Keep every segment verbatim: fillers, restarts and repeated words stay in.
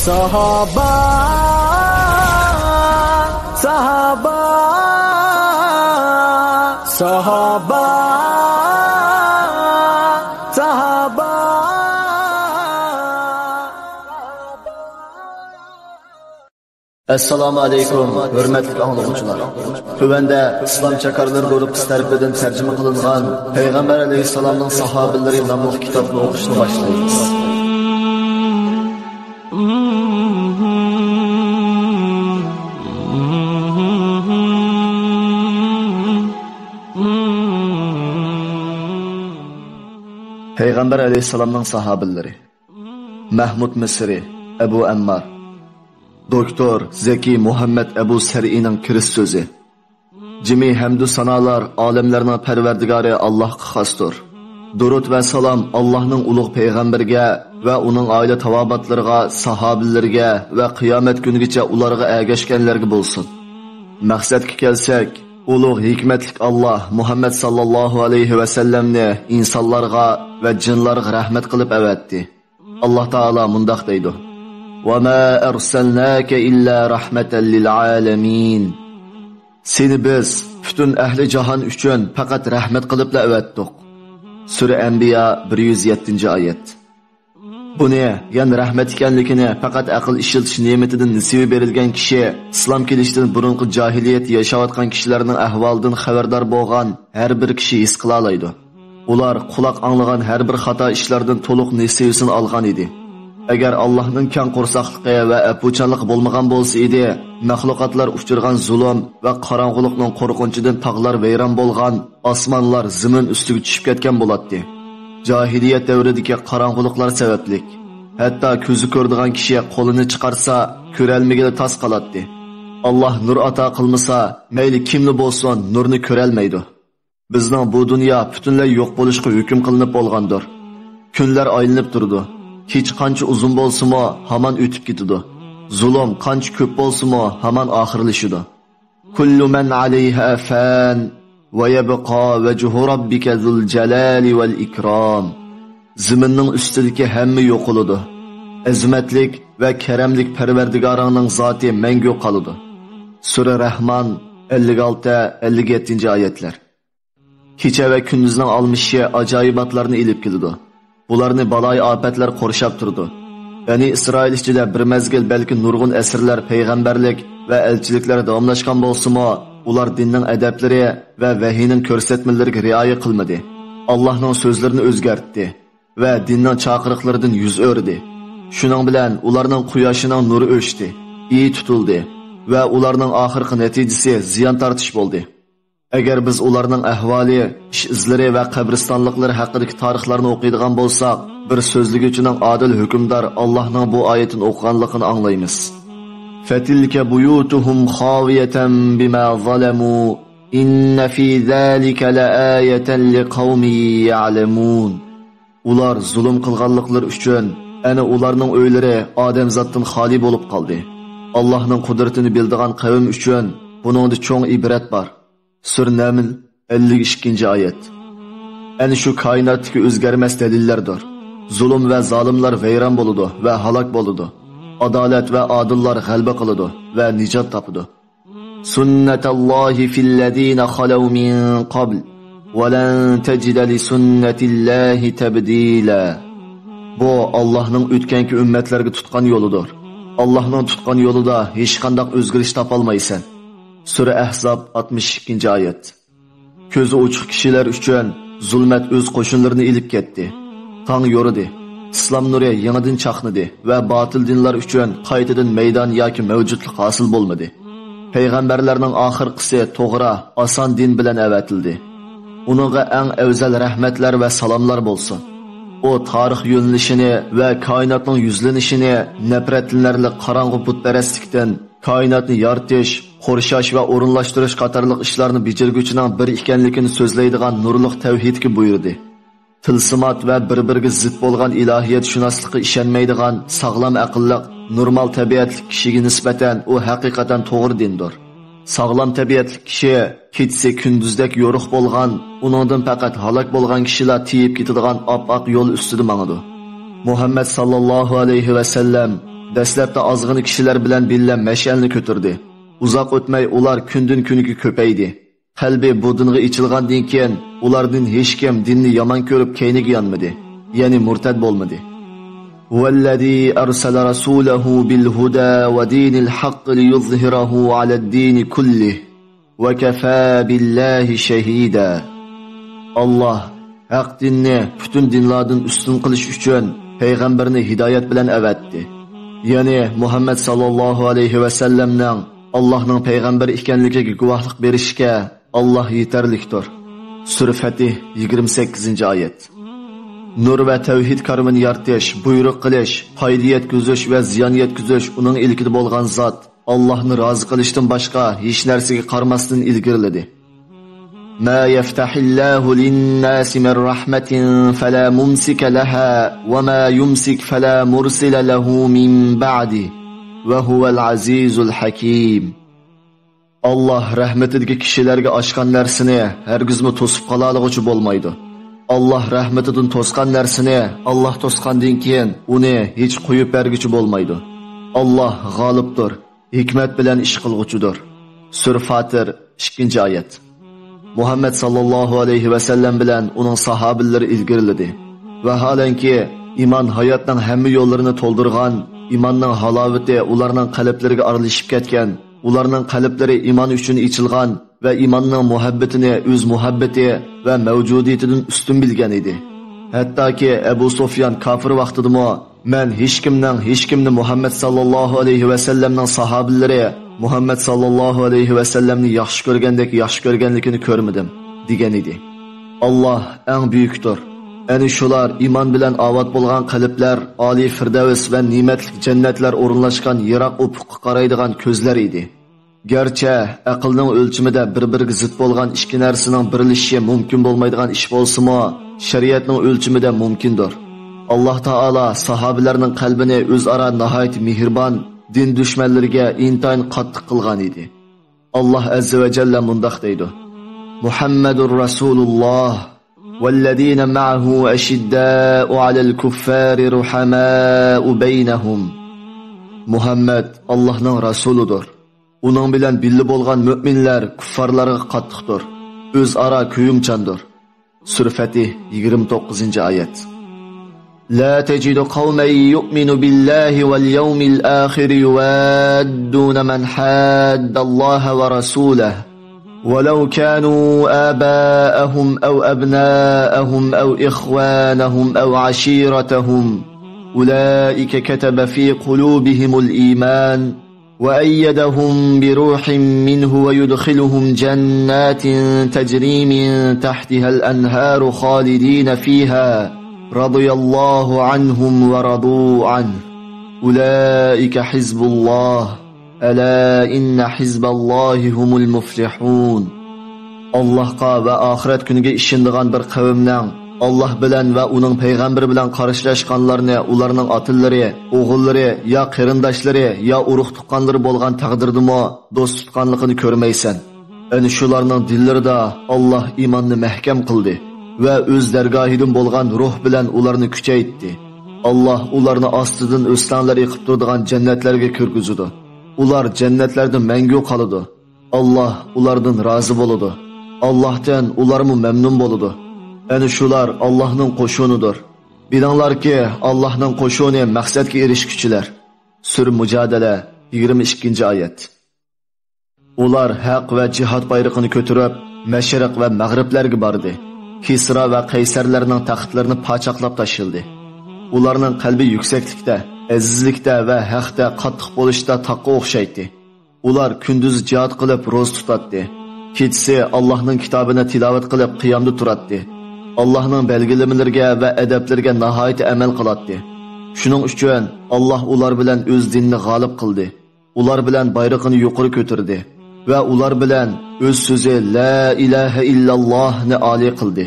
ساھابا، ساھابا، ساھابا، ساھابا. ئەسسالامۇ ئەلەيكۇم، ھۆرمەتلىك ئاڭلىغۇچىلار. تۆۋەندە ئىسلام چاكارلىرى گۇرۇپپىسى تەرىپىدىن تەرجىمە قىلىنغان پەيغەمبەر ئەلەيھىسسالامنىڭ ساھابىلىرى ناملىق كىتابنى ئوقۇشنى باشلايمىز. پەيغەمبەر ئەلەيھىسسالامنىڭ ساھابىلىرى. مەھمۇد مىسرى، ئەبۇ ئەممار. دوكتور زەكى مۇھەممەد ئەبۇ سەرئىنىڭ كىرىش سۆزى. جىمى ھەمدۇ سانالار ئالەملەرنىڭ پەرۋەردىگارى ئاللاھقا خاستۇر. دۇرۇت ۋە سالام ئاللاھنىڭ ئۇلۇغ پەيغەمبىرىگە ۋە ئۇنىڭ ئائىلە تاۋابىئاتلىرىغا، ساھابىلىرىگە ۋە قىيامەت كۈنىگىچە ئۇلارغا ئەگەشكەنلەرگە بولسۇن. مەقسەتكە كەلسەك، ئۇلۇغ ھېكمەتلىك ئاللاھ مۇھەممەد ساللاللاھۇ ئەلەيھى ۋەسەللەمنى ئىنسانلارغا ۋە جىنلارغا رەھمەت قىلىپ ئەۋەتتى. ئاللاھ تائالا مۇنداق دەيدۇ: «وما أرسلناك إلا رحمة للعالمين». سېنى بىز پۈتۈن ئەھلى جاھان ئۈچۈن پەقەت رەھمەت قىلىپلا ئەۋەتتۇق. سۈرە ئەنبىيا، بىر يۈز يەتتىنچى ئايەت. بۇنى، يەنى رەھمەت ئىكەنلىكىنى پەقەت ئەقىل ئىشلىتىش نېمىتىدىن نېسىۋى بېرىلگەن كىشى، ئىسلام كېلىشتىن بۇرۇنقى جاھىلىيەتتە ياشاۋاتقان كىشىلەرنىڭ ئەھۋالىدىن خەۋەردار بولغان ھەر بىر كىشى ھېس قىلالايدۇ. ئۇلار قۇلاق ئاڭلىغان ھەر بىر خاتا ئىشلاردىن تولۇق نېسىۋىسىنى ئالغان ئىدى. ئەگەر ئاللاھنىڭ كەڭ قورساقلىقى ۋە ئەپۇچانلىقى بولمىغان بولسا ئىدى، مەخلۇقاتلار ئۇچرىغان زۇلۇم ۋە قاراڭغۇلۇقنىڭ قورقۇنچىدىن تاغلار ۋەيران بولغان، ئاسمانلار زېمىن ئۈستىگە چۈشۈپ كەتكەن بولاتتى. جاھىلىيەت دەۋرىدىكى قاراڭغۇلۇقلار سەۋەبلىك، ھەتتا كۆزى كۆرىدىغان كىشى قولىنى چىقارسا، كۆرەلمىگىلى تاس قالاتتى. ئاللاھ نۇر ئاتا قىلمىسا، مەيلى كىملا بولسۇن، نۇرنى كۆرەلمەيدۇ. بىزنىڭ بۇ دۇنيا پۈتۈنلەي يوق بولۇشقا ھۆكۈم قىلىنىپ بولغاندۇر. كۈنلەر ئايلىنىپ تۇرىدۇ. كېچە قانچە ئۇزۇن بولسىمۇ، ھامان ئۆتۈپ كېتىدۇ. زۇلۇم قانچە كۆپ بولسىمۇ، ھامان ئاخىرلىشىدۇ. كل من عليها فان ويبقى وجه ربك ذو الجلال والإكرام. زېمىننىڭ ئۈستىدىكى ھەممە يوقىلىدۇ. ئەزىمەتلىك ۋە كەرەملىك پەرۋەردىگارىڭنىڭ زاتى مەڭگۈ قالىدۇ. سۈرە رەھمان، ئەللىك ئالتە، ئەللىك يەتتىنچى ئايەتلەر. كېچە ۋە كۈندۈزنىڭ ئالمىشىشى ئاجايىباتلارنى ئېلىپ كېلىدۇ. بۇلارنى بالايىئاپەتلەر قورشاپ تۇرىدۇ. بەنى ئىسرائىل ئىچىدە بىر مەزگىل، بەلكى نۇرغۇن ئەسىرلەر پەيغەمبەرلىك ۋە ئەلچىلىكلەر داۋاملاشقان بولسىمۇ، ئۇلار دىننىڭ ئەدەپلىرى ۋە ۋەھىينىڭ كۆرسەتمىلىرىگە رىئايە قىلمىدى. ئاللاھنىڭ سۆزلىرىنى ئۆزگەرتتى ۋە دىننىڭ چاقىرىقلىرىدىن يۈز ئۆرۈدى. شۇنىڭ بىلەن ئۇلارنىڭ قۇياشىنىڭ نۇرى ئۆچتى، ئېيى تۇتۇلدى ۋە ئۇلارنىڭ ئاخىرقى نەتىجىسى زىيان تارتىش بولدى. ئەگەر بىز ئۇلارنىڭ ئەھۋالى، ئىش ئىزلىرى ۋە قەبرىستانلىقلىرى ھەققىدىكى تارىخلارنى ئوقۇيدىغان بولساق، بىر سۆزلىگۈچىنىڭ ئادىل ھۆكۈمدار ئاللاھنىڭ بۇ ئايىتىنى ئوقۇغانلىقىنى ئاڭلايمىز. فتلك بيوتهم خاوية بما ظلموا إن في ذلك لآية لقوم يعلمون. ئۇلار زۇلۇم قىلغانلىقلىرى ئۈچۈن، ئەنە ئۇلارنىڭ ئۆيلىرى ئادەمزاتتىن خالىي بولۇپ قالدى. ئاللاھنىڭ قۇدرىتىنى بىلىدىغان قەۋم ئۈچۈن بۇنىڭدا چوڭ ئىبرەت بار. سۈرە نەمل، ئەللىك ئىككىنچى ئايەت. ئەنە شۇ كائىناتتىكى ئۆزگەرمەس دەلىللەردۇر. زۇلۇم ۋە زالىملار ۋەيران بولىدۇ ۋە ھالاك بولىدۇ. ئادالەت ۋە ئادىللار غەلىبە قىلىدۇ ۋە نىجات تاپىدۇ. سنة الله في الذين خلوا من قبل ولن تجد لسنة الله تبديلا. بۇ ئاللاھنىڭ ئۆتكەنكى ئۈممەتلەرگە تۇتقان يولىدۇر. ئاللاھنىڭ تۇتقان يولىدا ھېچقانداق ئۆزگىرىش تاپالمايسەن. سۈرە ئەھزاب، ئاتمىش ئىككىنچى ئايەت. كۆزى ئوچۇق كىشىلەر ئۈچۈن زۇلمەت ئۆز قوشۇنلىرىنى ئېلىپ كەتتى. تاڭ يورۇدى. ئىسلام نۇرى يېڭىدىن چاقنىدى ۋە باتىل دىنلار ئۈچۈن قايتىدىن مەيدان ياكى مەۋجۇتلۇق ھاسىل بولمىدى. پەيغەمبەرلەرنىڭ ئاخىرقىسى توغرا، ئاسان دىن بىلەن ئەۋەتىلدى. ئۇنىڭغا ئەڭ ئەۋزەل رەھمەتلەر ۋە سالاملار بولسۇن. ئۇ تارىخ يۆنىلىشىنى ۋە كائىناتنىڭ يۈزلىنىشىنى نەپرەتلىنەرلىك قاراڭغۇ بۇتپەرەسلىكتىن، كائىناتنى يارىتىش، قورشاش ۋە ئورۇنلاشتۇرۇش قاتارلىق ئىشلارنى بېجىرگۈچىنىڭ بىر ئىكەنلىكىنى سۆزلەيدىغان نۇرلۇق تەۋھىدكە بۇيرۇدى. تىلسىمات ۋە بىر-بىرىگە زىت بولغان ئىلاھىيەتشۇناسلىققا ئىشەنمەيدىغان ساغلام ئەقىللىق، نورمال تەبىئەتلىك كىشىگە نىسبەتەن ئۇ ھەقىقەتەن توغرا دىندۇر. ساغلام تەبىئەتلىك كىشى كېچىسى كۈندۈزدەك يورۇق بولغان، ئۇنىڭدىن پەقەت ھالاك بولغان كىشىلا تېيىپ كېتىدىغان ئاپئاق يول ئۈستىدە ماڭىدۇ. مۇھەممەد ساللاللاھۇ ئەلەيھى ۋەسەللەم دەسلەپتە ئازغىنە كىشىلەر بىلەن بىللە مەشئەلنى كۆتۈردى. ئۇزاق ئۆتمەي ئۇلار كۈندىن-كۈنگە كۆپەيدى. قەلبى بۇ دىنغا ئېچىلغاندىن كېيىن، ئۇلاردىن ھېچكىم دىننى يامان كۆرۈپ كەينىگە يانمىدى، يەنى مۇرتەد بولمىدى. هو الذي أرسل رسوله بالهدى ودين الحق ليظهره على الدين كله وكفى بالله شهيدا. ئاللاھ ھەق دىننى پۈتۈن دىنلاردىن ئۈستۈن قىلىش ئۈچۈن پەيغەمبەرنى ھىدايەت بىلەن ئەۋەتتى. يەنى مۇھەممەد ساللاللاھۇ ئەلەيھى ۋەسەللەمنىڭ ئاللاھنىڭ پەيغەمبىرى ئىكەنلىكىگە گۇۋاھلىق بېرىشكە ئاللاھ يېتەرلىكتۇر. سۈرە فەتھ، يىگىرمە سەككىزىنچى ئايەت. نۇر ۋە تەۋھىد كارۋىنى يارىتىش، بۇيرۇق قىلىش، پايدا يەتكۈزۈش ۋە زىيان يەتكۈزۈش ئۇنىڭ ئىلكىدە بولغان زات. ئاللاھنى رازى قىلىشتىن باشقا ھېچ نەرسىگە قارىماستىن ئىلگىرىلىدى. ما يفتح الله للناس من رحمة فلا ممسك لها وما يمسك فلا مرسل له من بعده وهو العزيز الحكيم. ئاللاھ رەھمىتىدىكى كىشىلەرگە ئاچقان نەرسىنى ھەرگىزمۇ توسۇپ قالالىغۇچى بولمايدۇ. ئاللاھ رەھمىتىدىن توسقان نەرسىنى ئاللاھ توسقاندىن كېيىن ئۇنى ھېچ قويۇپ بەرگۈچى بولمايدۇ. ئاللاھ غالىبتۇر، ھېكمەت بىلەن ئىش قىلغۇچىدۇر. سۈرە فاتىر، ئىككىنچى ئايەت. مۇھەممەد ساللاللاھۇ ئەلەيھى ۋەسەللەم بىلەن ئۇنىڭ ساھابىلىرى ئىلگىرىلىدى. ۋەھالەنكى، ئىمان ھاياتنىڭ ھەممە يوللىرىنى تولدۇرغان، ئىماننىڭ ھالاۋىتى ئۇلارنىڭ قەلبلىرىگە ئارىلىشىپ كەتكەن، ئۇلارنىڭ قەلبلىرى ئىمان ئۈچۈن ئېچىلغان ۋە ئىماننىڭ مۇھەببىتىنى ئۆز مۇھەببىتى ۋە مەۋجۇدىيىتىدىن ئۈستۈن بىلگەن ئىدى. ھەتتاكى ئەبۇ سۇفيان كاپىر ۋاقتىدىمۇ، مەن ھېچكىمنىڭ ھېچكىمنى مۇھەممەد ساللاللاھۇ ئەلەيھى ۋەسەللەمنىڭ ساھابىلىرى مۇھەممەد ساللاللاھۇ ئەلەيھى ۋەسەللەمنى ياخشى كۆرگەندەك ياخشى كۆرگەنلىكىنى كۆرمىدىم، دېگەن ئىدى. ئاللاھ ئەڭ بۈيۈكتۇر. ئەنە شۇلار ئىمان بىلەن ئاۋات بولغان قەلبلەر ئالىي فىردەۋس ۋە نېمەتلىك جەننەتلەر ئورۇنلاشقان يىراق ئۇپۇققا قارايدىغان كۆزلەر ئىدى. گەرچە ئەقىلنىڭ ئۆلچىمىدە بىر-بىرىگە زىت بولغان ئىككى نەرسىنىڭ بىرلىشىشى مۇمكىن بولمايدىغان ئىش بولسىمۇ، شەرىئەتنىڭ ئۆلچىمىدە مۇمكىندۇر. ئاللاھ تائالا ساھابىلەرنىڭ قەلبىنى ئۆزئارا ناھايىتى مېھرىبان، دىن دۈشمەنلىرىگە ئىنتايىن قاتتىق قىلغان ئىدى. ئاللاھ ئەززە ۋە جەللە مۇنداق دەيدۇ: محمد رسول الله والذين معه أشداء على الكفار رحماء بينهم. مۇھەممەد ئاللاھنىڭ رەسۇلىدۇر. ئۇنىڭ بىلەن بىللە بولغان مۆمىنلەر كۇففارلارغا قاتتىقتۇر، ئۆزئارا كۆيۈمچاندۇر. سۈرە فەتھ، يىگىرمە توققۇزىنچى ئايەت. لا تجد قوما يؤمنون بالله واليوم الآخر يوادون من حاد الله ورسوله ولو كانوا آباءهم أو أبناءهم أو إخوانهم أو عشيرتهم أولئك كتب في قلوبهم الإيمان وأيدهم بروح منه ويدخلهم جنات تجري من تحتها الأنهار خالدين فيها رضي الله عنهم ورضوا عنه أولئك حزب الله ألا إن حزب الله هم المفلحون. ئاللاھقا ۋە ئاخىرەت كۈنىگە ئىشىنىدىغان بىر قەۋمنىڭ ئاللاھ بىلەن ۋە ئۇنىڭ پەيغەمبىرى بىلەن قارشىلاشقانلارنى ئۇلارنىڭ ئاتىلىرى، ئوغۇللىرى يا قېرىنداشلىرى يا ئۇرۇق-تۇغقانلىرى بولغان تەقدىردىمۇ دوست تۇتقانلىقىنى كۆرمەيسەن. ئەنە شۇلارنىڭ دىللىرىدا ئاللاھ ئىماننى مەھكەم قىلدى ۋە ئۆز دەرگاھىدىن بولغان روھ بىلەن ئۇلارنى كۈچەيتتى. ئاللاھ ئۇلارنى ئاستىدىن ئۆستەڭلەر ئېقىپ تۇرىدىغان جەننەتلەرگە كىرگۈزىدۇ. ئۇلار جەننەتلەردە مەڭگۈ قالىدۇ. ئاللاھ ئۇلاردىن رازى بولىدۇ. ئاللاھتىن ئۇلارمۇ مەمنۇن بولىدۇ. ئەنە شۇلار ئاللاھنىڭ قوشۇنىدۇر. بىلىڭلاركى، ئاللاھنىڭ قوشۇنى مەقسەتكە ئېرىشكۈچىلەر. سۈرە مۇجادىلە، يىگىرمە ئىككىنچى ئايەت. ئۇلار ھەق ۋە جىھاد بايرىقىنى كۆتۈرۈپ، مەشرىق ۋە مەغرىبلەرگە باردى. كىسرا ۋە قەيسەرلەرنىڭ تەختلىرىنى پاچاقلاپ تاشلىدى. ئۇلارنىڭ قەلبى يۈكسەكلىكتە، ئەزىزلىكتە ۋە ھەقتە قاتتىق بولۇشتا تاغقا ئوخشايتتى. ئۇلار كۈندۈز جىھاد قىلىپ روزا تۇتاتتى. كېچىسى ئاللاھنىڭ كىتابىنى تىلاۋەت قىلىپ قىيامدا تۇراتتى. ئاللاھنىڭ بەلگىلىمىلىرىگە ۋە ئەدەپلىرىگە ناھايىتى ئەمەل قىلاتتى. شۇنىڭ ئۈچۈن ئاللاھ ئۇلار بىلەن ئۆز دىنىنى غالىب قىلدى. ئۇلار بىلەن بايرىقىنى يۇقىرى كۆتۈردى ۋە ئۇلار بىلەن ئۆز سۆزى لا ئىلاھە ئىللاللاھنى ئالىي قىلدى.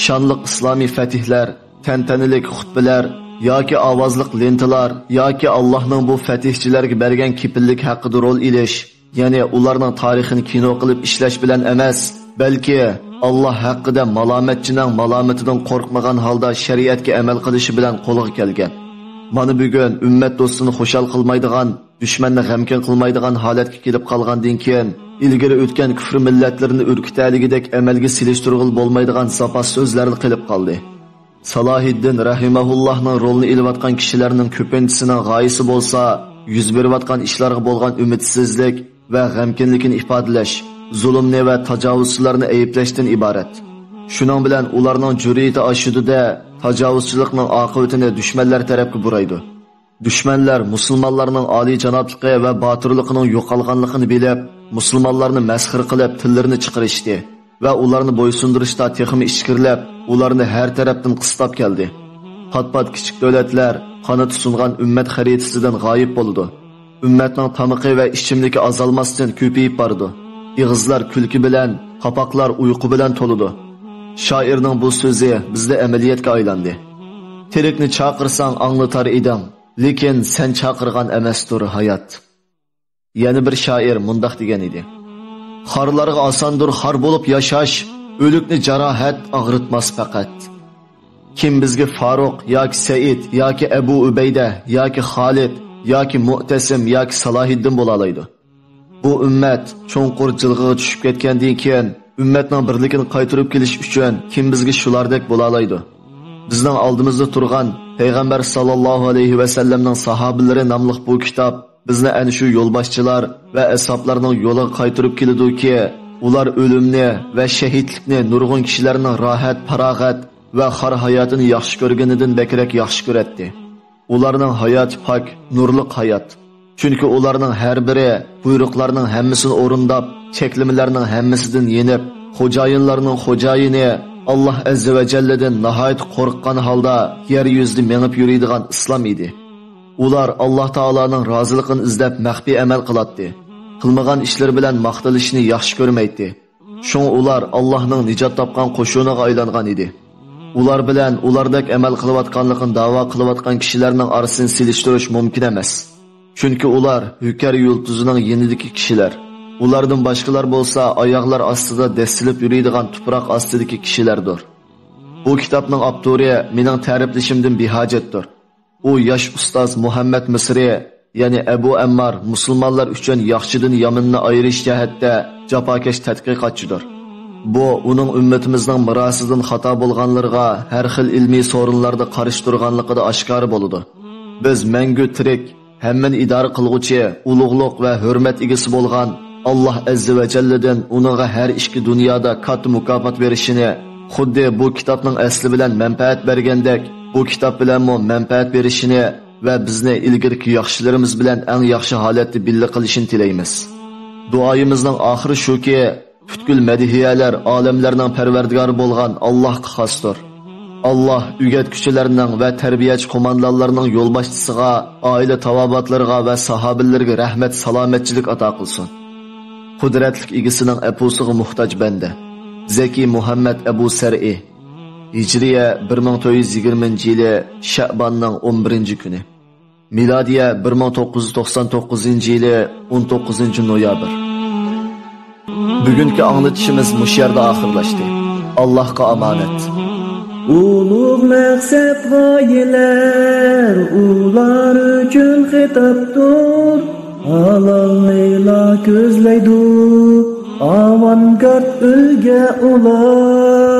شانلىق ئىسلامىي فەتھلەر، تەنتەنىلىك خۇتبىلەر ياكى ئاۋازلىق لېنتىلار ياكى ئاللاھنىڭ بۇ فەتھچىلەرگە بەرگەن كېپىللىك ھەققىدە رول ئېلىش، يەنى ئۇلارنىڭ تارىخىنى كىنو قىلىپ ئىشلەش بىلەن ئەمەس، بەلكى ئاللاھ ھەققىدە مالامەتچىنىڭ مالامىتىدىن قورقمىغان ھالدا شەرىئەتكە ئەمەل قىلىشى بىلەن قولغا كەلگەن. مانا بۈگۈن ئۈممەت دوستىنى خۇشال قىلمايدىغان، دۈشمەننى غەمكىن قىلمايدىغان ھالەتكە كېلىپ قالغاندىن كېيىن، ئىلگىرى ئۆتكەن كۈفر مىللەتلىرىنى ئۈركۈتەلىگۈدەك ئەمەلگە سېلىشتۇرغىلى بولمايدىغان زاپاس سۆزلەرلا قېلىپ قالدى. سالاھىددىن رەھىمەھۇللاھنىڭ رولىنى ئېلىۋاتقان كىشىلەرنىڭ كۆپىنچىسىنىڭ غايىسى بولسا، يۈز بېرىۋاتقان ئىشلارغا بولغان ئۈمىدسىزلىك ۋە غەمكىنلىكىنى ئىپادىلەش، زۇلۇمنى ۋە تاجاۋۇزچىلارنى ئەيىبلەشتىن ئىبارەت. شۇنىڭ بىلەن ئۇلارنىڭ جۈرئىتى ئاشىدۇ-دە، تاجاۋۇزچىلىقنىڭ ئاقىۋىتىنى دۈشمەنلەر تەرەپكە بۇرايدۇ. دۈشمەنلەر مۇسۇلمانلارنىڭ ئالىيجانابلىقى ۋە باتۇرلۇقىنىڭ يوقالغانلىقىنى بىلىپ، مۇسۇلمانلارنى مەسخىرە قىلىپ، تىللىرىنى چىقىرىشتى ۋە ئۇلارنى بويسۇندۇرۇشتا تېخىمۇ ئىچكىرىلەپ، ئۇلارنى ھەر تەرەپتىن قىستاپ كەلدى. پات-پات كىچىك دۆلەتلەر قانىتى سۇنغان ئۈممەت خەرىتىسىدىن غايىب بولىدۇ. ئۈممەتنىڭ تامىقى ۋە ئىچىملىكى ئازالماستىن كۆپىيىپ بارىدۇ. ئېغىزلار كۈلكە بىلەن، قاپاقلار ئۇيقۇ بىلەن تولىدۇ. شائىرنىڭ بۇ سۆزى بىزدە ئەمەلىيەتكە ئايلاندى. تىرىكنى چاقىرساڭ ئاڭلىتار ئىدىڭ، لېكىن سەن چاقىرغان ئەمەستۇر ھايات. يەنە بىر شائىر مۇنداق دېگەن ئىدى: خارلارغا ئاساندۇر خار بولۇپ ياشاش، ئۆلۈكنى جاراھەت ئاغرىتماس پەقەت. كىم بىزگە فاروق ياكى سەئىد ياكى ئەبۇ ئۈبەيدە ياكى خالىد ياكى مۇئتەسىم ياكى سالاھىددىن بولالايدۇ؟ بۇ ئۈممەت چوڭقۇر جىلغىغا چۈشۈپ كەتكەندىن كېيىن، ئۈممەتنىڭ بىرلىكىنى قايتۇرۇپ كېلىش ئۈچۈن كىم بىزگە شۇلاردەك بولالايدۇ؟ بىزنىڭ ئالدىمىزدا تۇرغان پەيغەمبەر ساللاللاھۇ ئەلەيھى ۋەسەللەمنىڭ ساھابىلىرى ناملىق بۇ كىتاب بىزنى ئەنە شۇ يولباشچىلار ۋە ئەسھابلارنىڭ يولىغا قايتۇرۇپ كېلىدۇكى، ئۇلار ئۆلۈمنى ۋە شەھىدلىكنى نۇرغۇن كىشىلەرنىڭ راھەت، پاراغەت ۋە خار ھاياتىنى ياخشى كۆرگىنىدىن بەكرەك ياخشى كۆرەتتى. ئۇلارنىڭ ھاياتى پاك، نۇرلۇق ھايات. چۈنكى ئۇلارنىڭ ھەر بىرى بۇيرۇقلارنىڭ ھەممىسىنى ئورۇنداپ، چەكلىمىلەرنىڭ ھەممىسىدىن يېنىپ، خوجايىنلارنىڭ خوجايىنى، ئاللاھ ئەززە ۋە جەللىدىن ناھايىتى قورققان ھالدا يەر يۈزىدە مېڭىپ يۈرىدىغان ئىسلام ئىدى. ئۇلار ئاللاھ تائالانىڭ رازىلىقىنى ئىزدەپ مەخپىي ئەمەل قىلاتتى. قىلمىغان ئىشلىرى بىلەن ماختىلىشنى ياخشى كۆرمەيتتى. شۇڭا ئۇلار ئاللاھنىڭ نىجات تاپقان قوشۇنىغا ئايلانغان ئىدى. ئۇلار بىلەن ئۇلاردەك ئەمەل قىلىۋاتقانلىقىنى داۋا قىلىۋاتقان كىشىلەرنىڭ ئارىسىنى سېلىشتۇرۇش مۇمكىن ئەمەس. چۈنكى ئۇلار ھۆكەر يۇلتۇزىنىڭ يېنىدىكى كىشىلەر. ئۇلاردىن باشقىلار بولسا ئاياغلار ئاستىدا دەسسىلىپ يۈرىدىغان تۇپراق ئاستىدىكى كىشىلەردۇر. بۇ كىتابنىڭ ئاپتورى مېنىڭ تەرىپلىشىمدىن بىھاجەتتۇر. ئۇ ياش ئۇستاز مۇھەممەد مىسرى، يەنى ئەبۇ ئەممار، مۇسۇلمانلار ئۈچۈن ياخشىدىن يامىنىنى ئايرىش جەھەتتە جاپاكەش تەتقىقاتچىدۇر. بۇ ئۇنىڭ ئۈممىتىمىزنىڭ مىراسىدىن خاتا بولغانلىرىغا ھەر خىل ئىلمىي سورۇنلاردا قارشى تۇرغانلىقىدا ئاشكارا بولىدۇ. بىز مەڭگۈ تىرىك، ھەممىنى ئىدارە قىلغۇچى، ئۇلۇغلۇق ۋە ھۆرمەت ئىگىسى بولغان ئاللاھ ئەززە ۋە جەللىدىن ئۇنىڭغا ھەر ئىككى دۇنيادا كاتتا مۇكاپات بېرىشىنى، خۇددى بۇ كىتابنىڭ ئەسلى بىلەن مەنپەئەت بەرگەندەك، بۇ كىتاب بىلەنمۇ مەنپەئەت بېرىشىنى ۋە بىزنى ئىلگىرىكى ياخشىلىرىمىز بىلەن ئەڭ ياخشى ھالەتتە بىللە قىلىشىنى تىلەيمىز. دۇئايىمىزنىڭ ئاخىرى شۇكى، پۈتكۈل مەدھىيەلەر ئالەملەرنىڭ پەرۋەردىگارى بولغان ئاللاھقا خاستۇر. ئاللاھ ئۆگەتكۈچىلەرنىڭ ۋە تەربىيەچى قوماندانلارنىڭ يولباشچىسىغا، ئائىلە تاۋابىئاتلىرىغا ۋە ساھابىلىرىگە رەھمەت، سالامەتچىلىك ئاتا قىلسۇن. قۇدرەتلىك ئىگىسىنىڭ ئەپۇسىغا موھتاج بەندە. زەكى مۇھەممەد ئەبۇ سەرئى. ھىجرىيە بىر مىڭ تۆت يۈز يىگىرمىنچى يىلى شەئباننىڭ ئون بىرىنچى كۈنى. مىلادىيە بىر مىڭ توققۇز يۈز توقسان توققۇزىنچى يىلى ئون توققۇزىنچى نويابىر. بۈگۈنكى ئاڭلىتىشىمىز مۇشۇ يەردە ئاخىرلاشتى. ئاللاھقا ئامانەت. ئۇلۇغ مەقسەت غايىلەر ئۇلار ئۈچۈن خىتابتۇر. ھالالنىلا كۆزلەيدۇ ئاۋانگارت ئۈلگە ئۇلار.